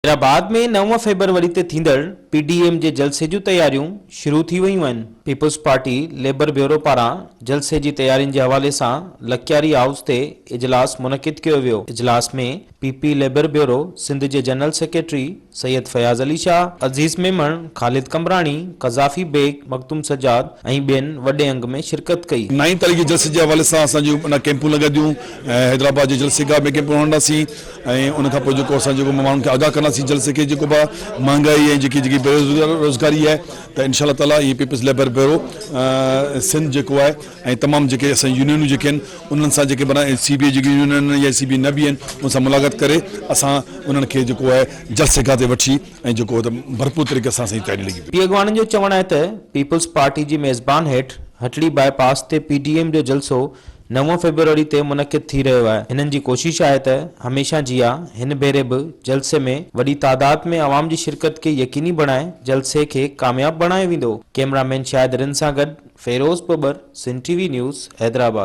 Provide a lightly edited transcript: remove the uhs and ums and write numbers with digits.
حيدرآباد ۾ نو فيبروري تي ٿيندڙ P D M جي جلسي جون تياريون شروع ٿي ويون آهن. پيپلز پارٽي ليبر بيورو پاران جلسي جي تيارين جي حوالي سان لڪياري هائوس تي اجلاس منعقد ڪيو ويو. اجلاس ۾ P P labour bureau Sindh جي جنرل سيڪريٽري سيد فياض علي شاهه، عزيز ميمڻ، خالد قمبراڻي، قذافي بيگ، مخدوم سجاد ۽ ٻين وڏي انگ ۾ شرڪت ڪئي. نائين تاريخ جي جلسي جي حوالي سان اسان جون اڃا ڪيمپون لڳنديون ۽ حيدرآباد جي جلسي گاهه ۾ ڪيمپون هڻنداسين. ۽ ان کان پوء جيڪو اسان جيڪو ماڻهن کي آگاهه ڪنداسين جلسي کي جيڪو به مهانگائي ۽ جيڪي جيڪي بيروزگاري آهي ته انشاء الله تعالٰي هي پيپلز ليبر بيورو سنڌ جيڪو آهي ۽ تمام جيڪي اسان يونينون جيڪي آهن انهن سان جيڪي معنيٰ سي بي اي جيڪي يونين آهن يا سي بي اي نه به آهن ان سان ملاقات ڪري اسان انهن کي جيڪو آهي جلسي گاهه تي وٺي ۽ جيڪو ته ڀرپور طريقي سان اسان جي تياري لڳي پئي. پي اڳواڻن جو چوڻ آهي ته پيپلز پارٽي جي ميزبان هيٺ هٽڙي باء پاس تي پي ڊي ايم جو جلسو نو فيبروري تي منعقد ٿي رهيو آهي، هنن جي ڪوشش آهي ته هميشه جيان هن ڀيري به جلسي ۾ وڏي تعداد ۾ عوام جي شرڪت کي يقيني بڻائي جلسي کي ڪامياب بڻايو ويندو. ڪئميرا مين شاهد رند سان گڏ Feroz Babbar, Sindh T V news, Hyderabad.